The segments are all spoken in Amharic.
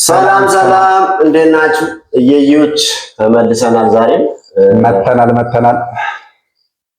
ሰላም ሰላም፣ እንዴት ናችሁ? እየዮች ተመልሰናል። ዛሬም መተናል መተናል።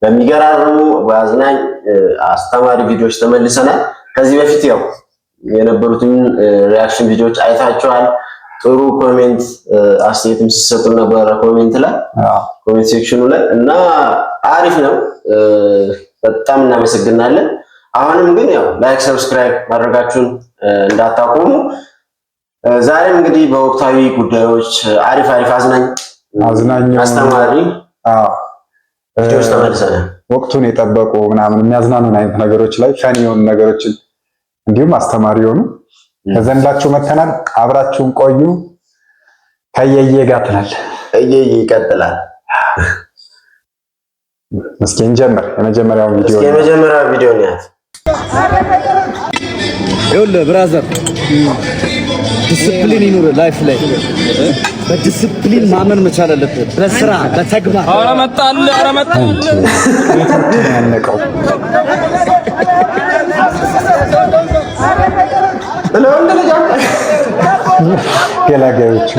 በሚገራርሙ በአዝናኝ አስተማሪ ቪዲዮዎች ተመልሰናል። ከዚህ በፊት ያው የነበሩትን reaction ቪዲዮዎች አይታችኋል። ጥሩ comment አስተያየትም ስትሰጡ ነበረ comment ላይ፣ comment section ኑ ላይ እና አሪፍ ነው። በጣም እናመሰግናለን። አሁንም ግን ያው like፣ subscribe ማድረጋችሁን እንዳታቆሙ። ዛሬም እንግዲህ በወቅታዊ ጉዳዮች አሪፍ አሪፍ አዝናኝ አዝናኝ አስተማሪ ቪዲዮዎች ተመልሰናል። ወቅቱን የጠበቁ ምናምን የሚያዝናኑን አይነት ነገሮች ላይ funny የሆኑ ነገሮችን እንዲሁም አስተማሪ የሆኑ ከዘንዳችሁ መተናል። አብራችሁን ቆዩ። ከየየ ጋር ትላለህ። እየየ ይቀጥላል። እስኪ እንጀምር። የመጀመሪያውን ቪዲዮ እስኪ የመጀመሪያው ቪዲዮ ነው። ይኸውልህ brother፣ ዲስፕሊን ይኑር life ላይ። በዲስፕሊን ማመን መቻል አለብህ። በስራ በተግባር። ኧረ መጣልህ! ኧረ መጣልህ! ያነቀው። ለወንድ ልጅ ገላጋዮቹ።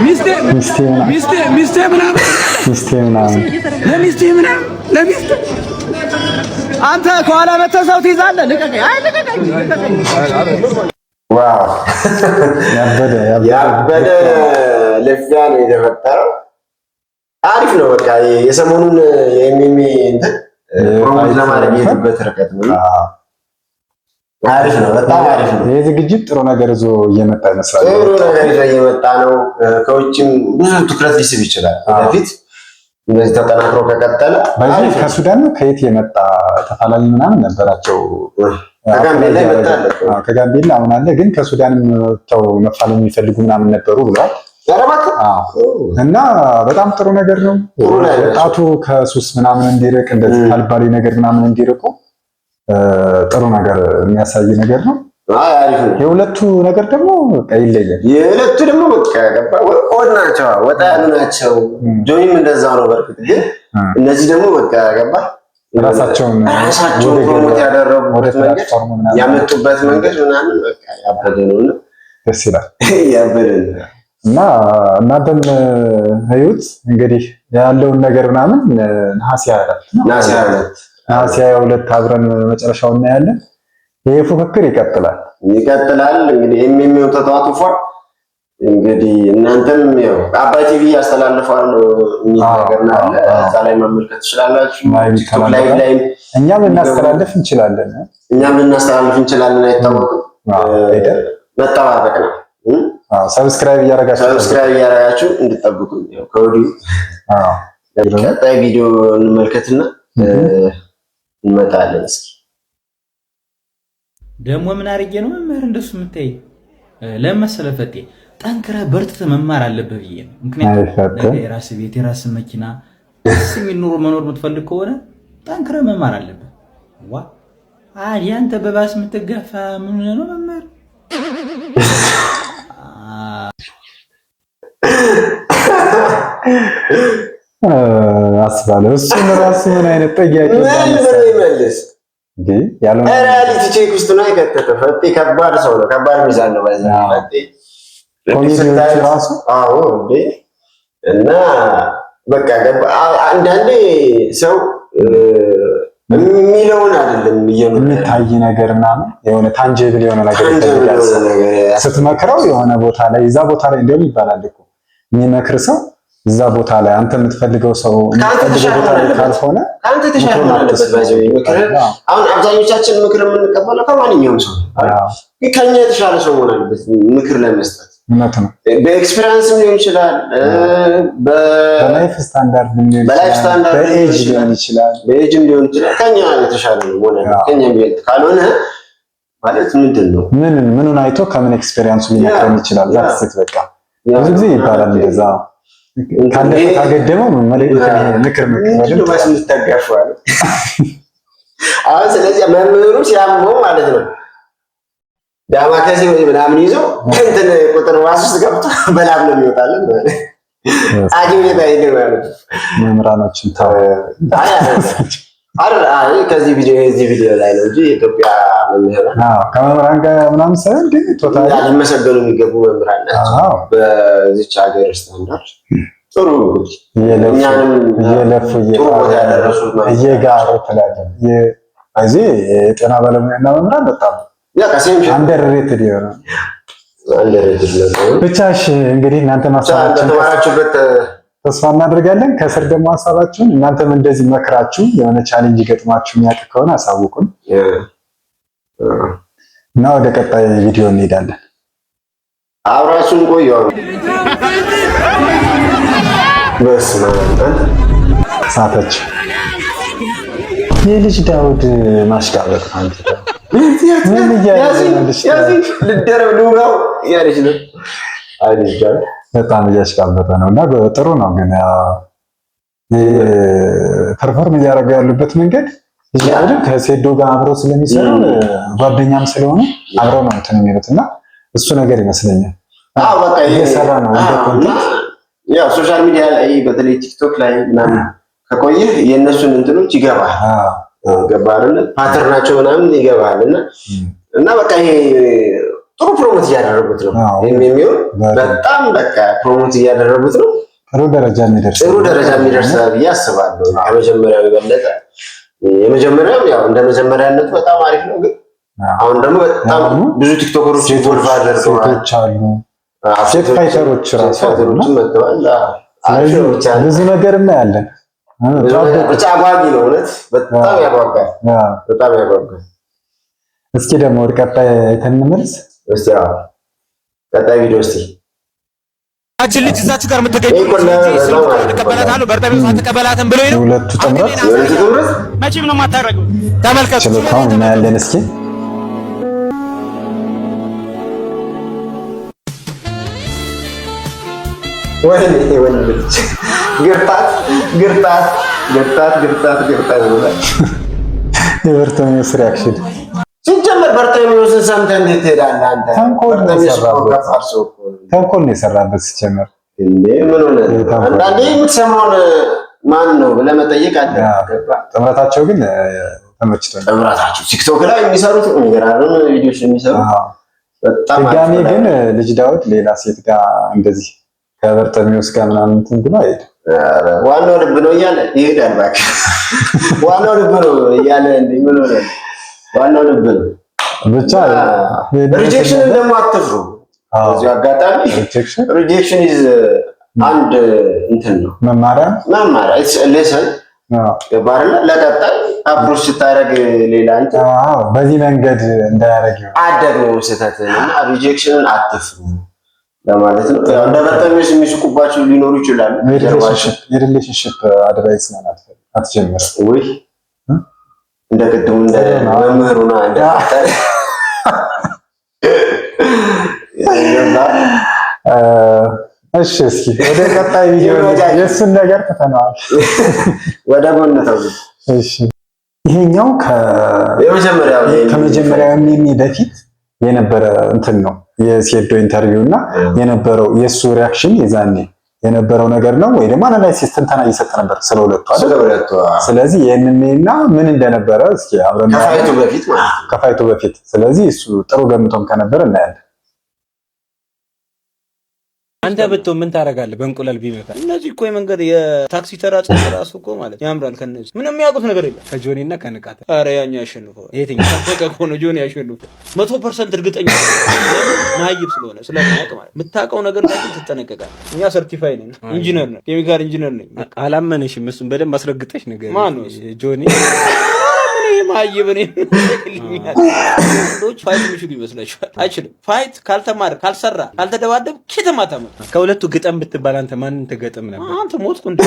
ሚስቴ ሚስቴ ምናምን ሚስቴ ሚስቴ ምናምን ሚስቴ ምናምን ለሚስቴ ምናምን ለሚስቴ አንተ ከኋላ መተህ ሰው ትይዛለህ። ልቀቀኝ! አይ ልቀቀኝ! ልቀቀኝ! Wow! ያበደ ያበደ። ያበደ ልፊያ ነው የተፈጠረው። አሪፍ ነው። በቃ የሰሞኑን የ MMA እንትን promote ለማድረግ የሄዱበት ርቀት ነው። አሪፍ ነው። በጣም አሪፍ ነው። ይህ ዝግጅት ጥሩ ነገር ይዞ እየመጣ ይመስላል። ጥሩ ነገር ይዞ እየመጣ ነው። ከውጭም ብዙ ትኩረት ሊስብ ይችላል። ወደፊት እንደዚህ ተጠናክሮ ከቀጠለ በዚህ አሪፍ ነው። ከሱዳን ነው ከየት የመጣ ተፋላሚ ምናምን ነበራቸው። ከጋምቤላ ይመጣል። አዎ፣ ከጋምቤላ አሁን አለ፣ ግን ከሱዳንም መጥተው መፋለም የሚፈልጉ ምናምን ነበሩ ብለዋል። ኧረ እባክህ! አዎ፣ እና በጣም ጥሩ ነገር ነው። ጥሩ ነገር ነው። ወጣቱ ከሱስ ምናምን እንዲርቅ፣ እንደዚህ ካልባሌ ነገር ምናምን እንዲርቁ ጥሩ ነገር የሚያሳይ ነገር ነው። አይ አሪፍ ነው። የሁለቱ ነገር ደግሞ በቃ ይለያል። የሁለቱ ደግሞ በቃ ገባ odd ናቸው፣ ወጣ ያሉ ናቸው። ጆኒም እንደዛው ነው። በርግጥ ግን እነዚህ ደግሞ በቃ ገባ ራሳቸውን ራሳቸውን ወደ promote ገበያ፣ ወደ ያደረጉበት መንገድ platform ኡ ምናምን ያመጡበት መንገድ ምናምን በቃ ያበደ ነው እና ደስ ይላል። ያበደ ነው። እና እናንተም እዩት እንግዲህ ያለውን ነገር ምናምን ነሐሴ 24 ነው። ነሐሴ 22። ነሐሴ 22 አብረን መጨረሻው እናያለን። ይሄ ፉክክር ይቀጥላል። ይቀጥላል። እንግዲህ MMA ው ተጧጡፏል። እንግዲህ እናንተም ያው አባይ ቲቪ ያስተላልፈዋል የሚል ነገር አለ። እዛ ላይ መመልከት ትችላላችሁ። Live ቲክቶክ live ይተላለፋል። ላይም እኛም ልናስተላልፍ እንችላለን። እኛም ልናስተላልፍ እንችላለን። አይታወቅም። አዎ፣ ሄደን መጠባበቅ ነው። አዎ፣ subscribe እያደረጋችሁ Subscribe እያደረጋችሁ እንድጠብቁ ያው ከወዲሁ። ቀጣይ ቪዲዮ እንመልከትና እንመጣለን። እስኪ ደግሞ ምን አድርጌ ነው መምህር እንደሱ የምታይ? ለምን መሰለህ ፈጤ፣ ጠንክረህ በርትተህ መማር አለብህ ብዬ ነው። ምክንያቱም አይ ፈጤ። ነገ የራስህ ቤት የራስህ መኪና ደስ የሚል ኑሮ መኖር የምትፈልግ ከሆነ ጠንክረህ መማር አለብህ። ዋ አዲ አንተ በባስ የምትገፋ ምን ሆነህ ነው መምህር? አስባለሁ። እሱን ራሱ ምን አይነት ጥያቄ ምን እንዳነሳ። ብሎ ይመልስ? እንዴ ያልሆነ Reality check ውስጥ ነው የከተተው። ፈጤ ከባድ ሰው ነው። ከባድ ሚዛን ነው። በዛ ፈጤ ኮሜዲዎቹ ራሱ አዎ እንዴ፣ እና በቃ ገባ። አንዳንዴ ሰው የሚለውን አይደለም እየኖረ የሚታይ ነገር ምናምን የሆነ tangible የሆነ ነገር Tangible ይፈልጋል የሆነ ሰው። ነገር ስትመክረው የሆነ ቦታ ላይ እዛ ቦታ ላይ እንዲያውም ይባላል እኮ የሚመክር ሰው እዛ ቦታ ላይ አንተ የምትፈልገው ሰው ከአንተ የምትፈልገው የተሻለ ቦታ ላይ መሆን አለበት። ካልሆነ ከአንተ የተሻለ ምክሩን መሆን አለበት። አትስማው። By the way ምክር አሁን አብዛኞቻችን ምክር የምንቀበለው ከማንኛውም ሰው ነው። ግን ከኛ የተሻለ ሰው መሆን አለበት ምክር ለመስጠት። እውነት ነው። በ experience ም ሊሆን ይችላል፣ በ life ስታንዳርድ ሊሆን በ life ይችላል፣ ስታንዳርድ በኤጅ ሊሆን ይችላል። ሊሆን ይችላል። በ age ም ሊሆን ይችላል። ከኛ የተሻለ ነው መሆን አለበት። ከኛ የሚበልጥ ካልሆነ ማለት ምንድን ነው? ምን ምኑን አይቶ ከምን experience ኡ ሊመክረን ይችላል? That's it በቃ። ብዙ ጊዜ ይባላል እንደዛ፣ ካለፈ ካገደመው ምክር ምንድን ነው ባስ የምትጋፋው አለ። አሁን ስለዚህ መምህሩ ሲያመው ማለት ነው ዳማከሴ ወይ ምናምን ይዞ እንትን ቁጥር ባስ ውስጥ ገብቶ በላብ ነው የሚወጣለን ማለት ሐኪም ቤት አይሄድም ማለት ነው። መምህራኖችን ተው። አይ አይደለም። አይደል? አይ ከዚህ ቪዲዮ የዚህ ቪዲዮ ላይ ነው እንጂ የኢትዮጵያ መምህራን አዎ፣ ከመምህራን ጋር ምናምን ሳይሆን ግን totally ሊመሰገኑ የሚገቡ መምህራን ናቸው። በዚች ሀገር ስታንዳርድ ጥሩ እንግዲህ እየለፉ እኛንም እየለፉ ጥሩ ቦታ ያደረሱ መምህራን እየጋሩ ትላለህ። እዚህ የጤና ባለሙያና መምህራን በጣም ያ ከሴም underrated የሆነ underrated ነው። ብቻ። እሺ እንግዲህ እናንተ ብቻ ሀሳባችሁን እንደተማራችሁበት ተስፋ እናደርጋለን። ከስር ደግሞ ሀሳባችሁን እናንተም እንደዚህ መክራችሁ የሆነ challenge ገጥሟችሁ የሚያውቅ ከሆነ አሳውቁን እና ወደ ቀጣይ ቪዲዮ እንሄዳለን። አብራችሁን ቆዩ። በስመ አብ። ሳተች የልጅ ዳውድ ማሽቃበጥ ነው። አንተ ደግሞ ምን እያለ ነው ልጅ ዳውድ? ልደረብ ልውጋው እያለች ነው። አይ ልጅ ዳውድ በጣም እያሽቃበጠ ነው እና ጥሩ ነው ግን perform እያደረገ ያሉበት መንገድ ልጅ ዳውድም ከሴዶ ጋር አብሮ ስለሚሰሩ ጓደኛም ስለሆነ አብረው ነው እንትን የሚሉት እና እሱ ነገር ይመስለኛል አዎ በቃ ይሄ እየሰራ ነው እንደ content። ያው social media ላይ በተለይ ቲክቶክ ላይ ምናምን ከቆየህ የእነሱን እንትኖች ይገባል። ገባህ አይደለ? Pattern ኣቸው ምናምን ይገባል እና በቃ ይሄ ጥሩ promote እያደረጉት ነው። የሚሆን በጣም በቃ promote እያደረጉት ነው። ጥሩ ደረጃ የሚደርስ ጥሩ ደረጃ የሚደርስ ብዬ አስባለሁ። ከመጀመሪያው የበለጠ። የመጀመሪያው ያው እንደ መጀመሪያነቱ በጣም አሪፍ ነው፣ ግን አሁን ደግሞ በጣም ብዙ ቲክቶከሮች involve አድርገዋል። ሴቶች አሉ፣ ሴት fighter ኦች ራሱ አሉ። fighter ኦችም መጥተዋል። አሪፍ ነው ብቻ። ብዙ ነገር እናያለን። ብቻ አጓጊ ነው፣ እውነት በጣም ያጓጓል። በጣም ያጓጓል። እስኪ ደግሞ ወደ ቀጣይ አይተን እንመለስ። እስቲ አዎ፣ ቀጣይ ቪዲዮ እስቲ። ያችን ልጅ እዛች ጋር የምትገኝ ይሄ እኮ ተቀበላታለሁ፣ በርጠሚዎስ አትቀበላትም ብሎኝ ነው። የሁለቱ ጥምረት የሁለቱ ጥምረት መቼም ነው የማታደርገው። ተመልከቱ። ችሎታውን እናያለን። እስኪ። ወይኔ ወንድ ልጅ ግርጣት ግርጣት ግርጣት ግርጣት ግርጣት ብሏል። የበርቶሜዎስ reaction ሲጀመር በርተሚዎስን ሰምተህ እንዴት ትሄዳለህ አንተ? ተንኮል ነው በርተሚዎስ እኮ የሰራበት። ከባድ ሰው እኮ ነው። ተንኮል ነው የሰራበት ሲጀመር። እንዴ ምን ሆነ? ተንኮል። አንዳንዴ የምትሰማውን ማን ነው ብለህ መጠየቅ አለ። ገባህ? ጥምረታቸው ግን ተመችቶኛል። ጥምረታቸው ቲክቶክ ላይ የሚሰሩት የሚገራርም ቪዲዮች ነው የሚሰሩት። በጣም አሪፍ ድጋሜ ነው። ግን ልጅ ዳውድ ሌላ ሴት ጋር እንደዚህ ከበርተሚዎስ ጋር ምናምን እንትን ብሎ አይሄድም። ኧረ ዋናው ልብ ነው እያለ ይሄዳል። እባክህ ዋናው ልብ ነው እያለ እንዴ ምን ሆነ? ዋናው ልብ ነው። ብቻ Rejection ን ደግሞ አትፍሩ። በዚሁ አጋጣሚ rejection Rejection is አንድ እንትን ነው፣ መማሪያ። መማሪያ፣ it's lesson። ገባህ አይደለ? ለቀጣይ approach ስታደርግ ሌላ እንትን አዎ፣ በዚህ መንገድ እንዳያደርግ ይሆናል። አደግሞ ስህተትን እና rejection ን አትፍሩ ለማለት ነው። ያው እንደ በርተሚዎስ የሚስቁባቸው ሊኖሩ ይችላሉ። ጀርባቸው የ relationship advice ነው አትጀምርም። ወይ እንደ ቅድሙ እንደ መምህሩና እንደ ገባህ? እሺ፣ እስኪ ወደ ቀጣይ ቪዲዮ፣ የእሱን ነገር ትተነዋል። ወደ ጎን ተው። እሺ፣ ይሄኛው የመጀመሪያው ከመጀመሪያው የሚሚ በፊት የነበረ እንትን ነው፣ የሴዶ interview እና የነበረው የእሱ reaction የዛኔ የነበረው ነገር ነው ወይ ደግሞ analysis ትንተና እየሰጠ ነበር ስለ ሁለቱ አይደል? ስለ ሁለቱ። ስለዚህ ይህንን እና ምን እንደነበረ እስኪ አብረን ከ fight ኡ በፊት ማለት ነው። ከ fight ኡ በፊት። ስለዚህ እሱ ጥሩ ገምቶም ከነበረ እናያለን። አንተ ብትሆን ምን ታደርጋለህ? በእንቁላል ቢመታ። እነዚህ እኮ የመንገድ የታክሲ ተራ ጽሑፍ ራሱ እኮ ማለት ያምራል። ከነዚህ ምንም የሚያውቁት ነገር የለም። ከጆኒ እና ከንቃት ኧረ ያኛው ያሸንፈዋል። የትኛው? ታወቀ ከሆነ ጆኒ ያሸንፈዋል። 100% እርግጠኛ ነኝ። መሀይብ ስለሆነ ስለማያውቅ ማለት የምታውቀው ነገር ላይ ግን ትጠነቀቃለህ። እኛ certify ነን፣ ኢንጂነር ነን፣ chemical engineer ነኝ። አላመነሽም። እሱን በደንብ አስረግጠሽ ነገር ማን ነው እሱ? ጆኒ። ምን ይሄ መሀይብ እኔ ይልኛል። ወንዶች fight የሚችሉ ይመስላችኋል? አይችልም። Fight ካልተማረ፣ ካልሰራ፣ ካልተደባደብ ኬትም አታመጣም። ከሁለቱ ግጠም ብትባል አንተ ማንን ትገጥም ነበር? አንተ ሞትኩ እንዴ?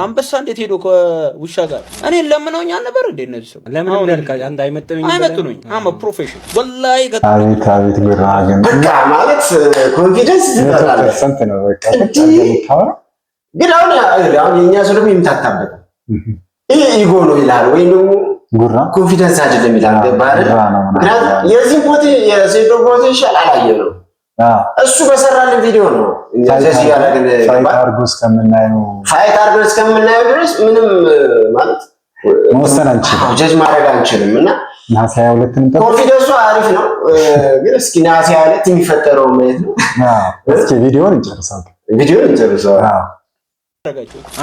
አንበሳ እንዴት ሄዶ ከውሻ ጋር እኔ ለምነውኝ አልነበር እንዴ እነዚህ ሰው? ለምን አሁን እንዳልካ አንተ አይመጥኑኝም ብለህ? አይመጥኑኝ። I'm a profession ወላሂ አቤት አቤት ጉራ ግን። በቃ ማለት confidence መቶ ትፈጥራለህ። percent ነው በቃ ቁጭ አድርገህ የምታወራው። ግን አሁን የእኛ ሰው ደግሞ ይምታታበታል። ይሄ ego ነው ይላል ወይም ደግሞ ጉራ confidence አይደለም ይላል። ገባህ አይደል? ጉራ ነው ምናምን። ምክንያቱም የዚህ የሴዶ potential አላየነው። እሱ በሰራልን ቪዲዮ ነው እኛ ጀጅ እያደረግን fight አድርጎ እስከምናየው fight አድርገን እስከምናየው ድረስ ምንም ማለት መወሰን አንችልም። ጀጅ ማድረግ አንችልም እና ነሐሴ 22 እንጠብቅ። Confidence ኡ አሪፍ ነው፣ ግን እስኪ ነሐሴ 22 የሚፈጠረው ማየት ነው። እስኪ ቪዲዮን እንጨርሰው። ቪዲዮን እንጨርሰው።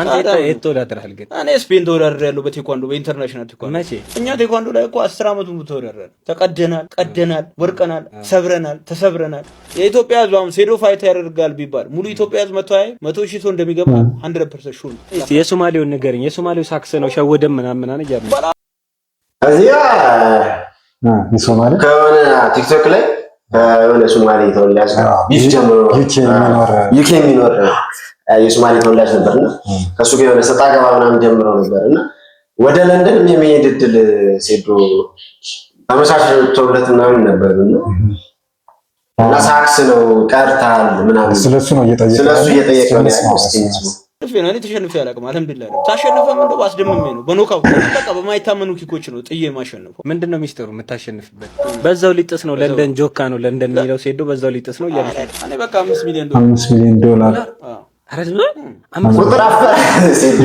አንተ የት ተወዳድረሃል ግን? እኔ ስፔን ተወዳድሬያለሁ በቴኳንዶ፣ በ international ቴኳንዶ። መቼ? እኛ ቴኳንዶ ላይ እኮ 10 ዓመቱ ሙሉ ተወዳድረናል። ተቀደናል፣ ቀደናል፣ ወድቀናል፣ ሰብረናል፣ ተሰብረናል። የኢትዮጵያ ሕዝብ አሁን ሴዶ fight ያደርጋል ቢባል ሙሉ ኢትዮጵያ ሕዝብ መቶ ሀያ 100,000 ሰው እንደሚገባ 100% sure። እስቲ የሶማሌውን ንገረኝ። የሶማሌው ሳክስ ነው ሸወደን ምናምን ምናምን እያሉ ነው። እዚያ የሶማሌ ከሆነ ቲክቶክ ላይ ከሆነ ሶማሌ ተወላጅ ጋር beef ጀምሮ ዩኬ የሚኖር ዩኬ የሚኖር የሶማሌ ተወላጅ ነበርና ከእሱ ጋር የሆነ ሰጣ ገባ ምናምን ጀምሮ ነበር እና ወደ ለንደን የመሄድ እድል ሴዶ ተመቻችቶለት ምናምን ነበር እና ሳክስ ነው ቀርታል ምናምን ስለሱ ነው እየጠየቀ ስለሱ እየጠየቀ ነው ያለው። እስኪ እንስማው። ተሸንፌ ነው፣ እኔ ተሸንፌ አላውቅም። አልሐምዱሊላህ ሳሸንፈም እንደው አስደምሜ ነው፣ በ knockout በቃ በማይታመኑ kick ኦች ነው ጥዬ ማሸንፈው። ምንድን ነው ሚስጥሩ የምታሸንፍበት? በዛው ሊጥስ ነው ለንደን ጆካ ነው ለንደን የሚለው ሴዶ በዛው ሊጥስ ነው እያለ እኔ በቃ 5 ሚሊዮን ዶላር 5 ሚሊዮን ዶላር። ኧረ ዝም በል። አምስት ቁጥር አፈር ሴዶ።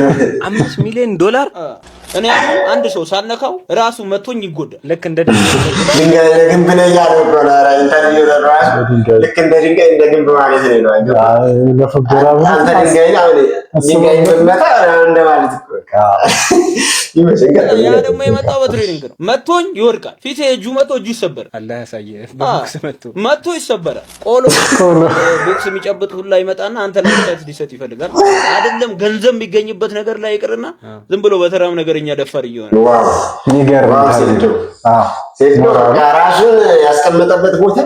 5 ሚሊዮን ዶላር። እኔ አሁን አንድ ሰው ሳልነካው ራሱ መቶኝ ይጎዳል። ልክ እንደ ድንጋይ ግንብ ነው እያለ እኮ ነው። ኧረ interview ለራሱ ልክ እንደ ድንጋይ እንደ ግንብ ማለት ነው ይለዋል። ለፍገራ ብሎ አንተ ድንጋይ ነህ፣ አሁን ድንጋይ ብትመታ እንደማለት እኮ ይመስል። ያ ደግሞ የመጣው በ training ነው። መቶኝ ይወድቃል። ፊቴ እጁ መቶ እጁ ይሰበራል። አላህ ያሳየህ። በቦክስ መቶ መቶ ይሰበራል። ቆሎ ቦክስ የሚጨብጥ ሁላ ይመጣና አንተ ላይ አስተያየት ሊሰጥ ይፈልጋል። አይደለም ገንዘብ የሚገኝበት ነገር ላይ ይቅርና ዝም ብሎ በተራም ነገረኛ ደፋር እየሆነ Wow የሚገርም Wow ሴዶ። አዎ ሴዶ በቃ ራሱን ያስቀመጠበት ቦታ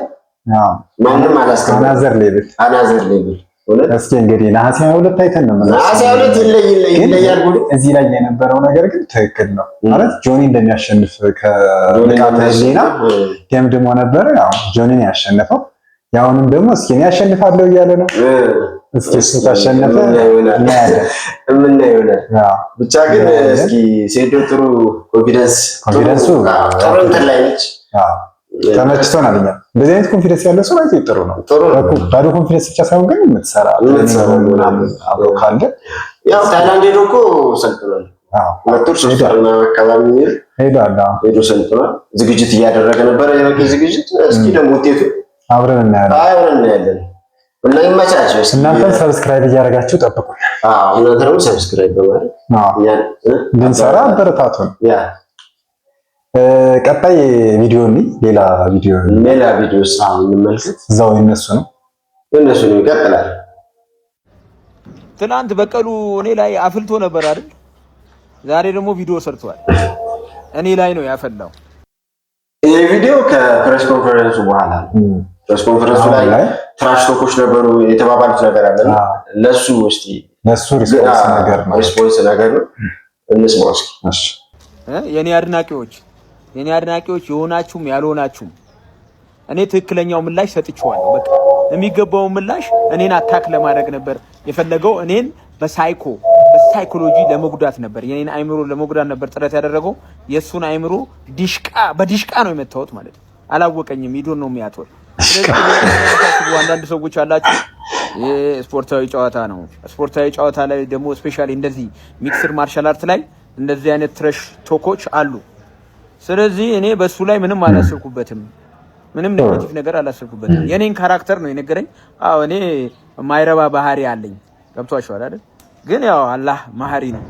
ማንም አላስቀመጠም። Another level። Another level እውነት። እስኪ እንግዲህ ነሐሴ 22 አይተን ነው የምንወስደው። ነሐሴ 22 ይለይ ይለይ ግን ይለያል ጉዱ። እዚህ ላይ የነበረው ነገር ግን ትክክል ነው ማለት ጆኒ እንደሚያሸንፍ ከንቃተ ህሊና ደምድሞ ነበረ። ያው ጆኒን ያሸነፈው ያሁንም ደግሞ እስኪ እኔ ያሸንፋለሁ እያለ ነው። እስኪ እሱ ካሸነፈ እናያለን። የምናየው ይሆናል። ብቻ ግን እስኪ ሴዶ ጥሩ confidence Confidence ኡ ጥሩ እንትን ላይ ነች። ተመችቶናል። እኛ እንደዚህ አይነት confidence ያለ ሰው ላይ ጥሩ ነው። ጥሩ ነው። ባዶ confidence ብቻ ሳይሆን ግን የምትሰራ የምትሰራ ምናምን አብሮ ካለ ያው ታይላንድ ሄዶ እኮ ሰልጥኗል። 2 ወር 3 ወር ምናምን አካባቢ ሄዷል። ሄዶ ሰልጥኗል። ዝግጅት እያደረገ ነበረ፣ የበቂ ዝግጅት። እስኪ ደግሞ ውጤቱ አብረን እናያለን። አብረን እናያለን እና ይመቻቸው። እስኪ እናንተም subscribe እያደረጋችሁ ጠብቁ። አዎ፣ እናንተ ደግሞ subscribe በማድረግ እኛን እንድንሰራ አበረታቱን። ቀጣይ ቪዲዮ እንይ፣ ሌላ ቪዲዮ ሌላ ቪዲዮ እስኪ እንመልከት። እዛው የነሱ ነው። የነሱ ነው፣ ይቀጥላል። ትናንት በቀሉ እኔ ላይ አፍልቶ ነበር አይደል? ዛሬ ደግሞ ቪዲዮ ሰርቷል። እኔ ላይ ነው ያፈላው። ይህ ቪዲዮ ከ press conference ኡ በኋላ ነው። Press conference ኡ ላይ trash talk ኦች ነበሩ፣ የተባባሉት ነገር አለ። ለሱ እስቲ ለሱ response ነገር ነው። Response ነገር ነው። እንስማው እስኪ። እሺ። የኔ አድናቂዎች የሆናችሁም ያልሆናችሁም እኔ ትክክለኛው ምላሽ ሰጥቼዋለሁ። በቃ የሚገባውን ምላሽ እኔን attack ለማድረግ ነበር የፈለገው። እኔን በ psycho በ psychology ለመጉዳት ነበር፣ የኔን አይምሮ ለመጉዳት ነበር ጥረት ያደረገው። የእሱን አይምሮ ዲሽቃ በዲሽቃ ነው የመታወት ማለት ነው። አላወቀኝም። ሂዶን ነው የሚያትወል። ስለዚህ አንዳንድ ሰዎች አላችሁ፣ ይህ ስፖርታዊ ጨዋታ ነው። ስፖርታዊ ጨዋታ ላይ ደግሞ especially እንደዚህ mixed martial art ላይ እንደዚህ አይነት trash talk ኦች አሉ። ስለዚህ እኔ በሱ ላይ ምንም አላሰብኩበትም። ምንም negative ነገር አላሰብኩበትም። የኔን character ነው የነገረኝ። አዎ እኔ ማይረባ ባህሪ አለኝ። ገብቷችኋል አይደል? ግን ያው አላህ መሀሪ ነው።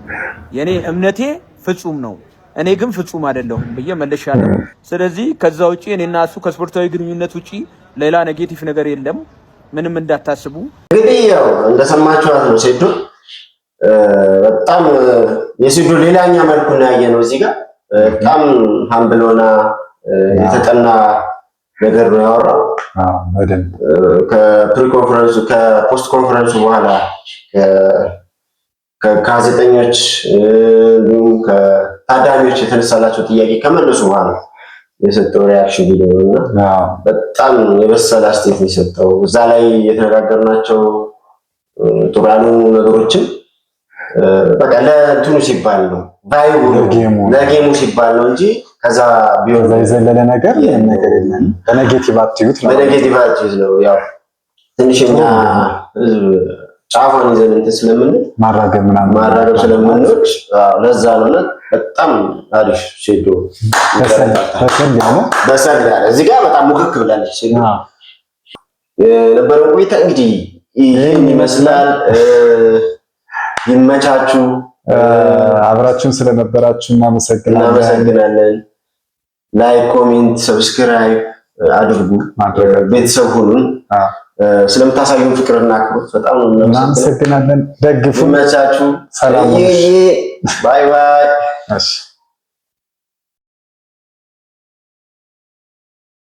የኔ እምነቴ ፍጹም ነው። እኔ ግን ፍጹም አይደለሁም ብዬ መልሻለሁ። ስለዚህ ከዛ ውጪ እኔና እሱ ከስፖርታዊ ግንኙነት ውጪ ሌላ negative ነገር የለም። ምንም እንዳታስቡ። እንግዲህ ያው እንደሰማችኋት ነው ሴዶ። በጣም የሴዶ ሌላኛ መልኩ ነው ያየነው እዚህ ጋር። በጣም humble ሆና የተጠና ነገር ነው ያወራው። ከፕሪ ኮንፈረንሱ ከፖስት ኮንፈረንሱ በኋላ ከጋዜጠኞች እንዲሁም ከታዳሚዎች የተነሳላቸው ጥያቄ ከመለሱ በኋላ የሰጠው reaction ቪዲዮ ነው እና በጣም የበሰለ አስተያየት ነው የሰጠው። እዛ ላይ የተነጋገርናቸው ጥሩ ያልሆኑ ነገሮችን በቃ ለእንትኑ ሲባል ነው፣ vibe ኡ ነው፣ ለ game ኡ ሲባል ነው እንጂ ከዛ ቢሆን ከዛ የዘለለ ነገር ምንም ነገር የለም። በ negative አትዩት ነው። በ negative አትዩት ነው ያው። ትንሽ እኛ ህዝብ ጫፏን ይዘን እንትን ስለምንል፣ ማራገብ ምናምን ማራገብ ስለምንወድ ለዛ ነው። እና በጣም አሪፍ ሴዶ። በሰል ያለ። በሰል ያለ። እዚህ ጋር በጣም ሙክክ ብላለች ሴዶ። የነበረው ቆይታ እንግዲህ ይህን ይመስላል። ይመቻችሁ። አብራችሁን ስለነበራችሁ እናመሰግናለን። እናመሰግናለን። Like፣ comment፣ subscribe አድርጉ። ቤተሰብ ሁኑን። ስለምታሳዩን ፍቅርና አክብሮት በጣም ነው እናመሰግናለን። ደግፉ። ይመቻችሁ። ሰላም። Bye bye። እሺ።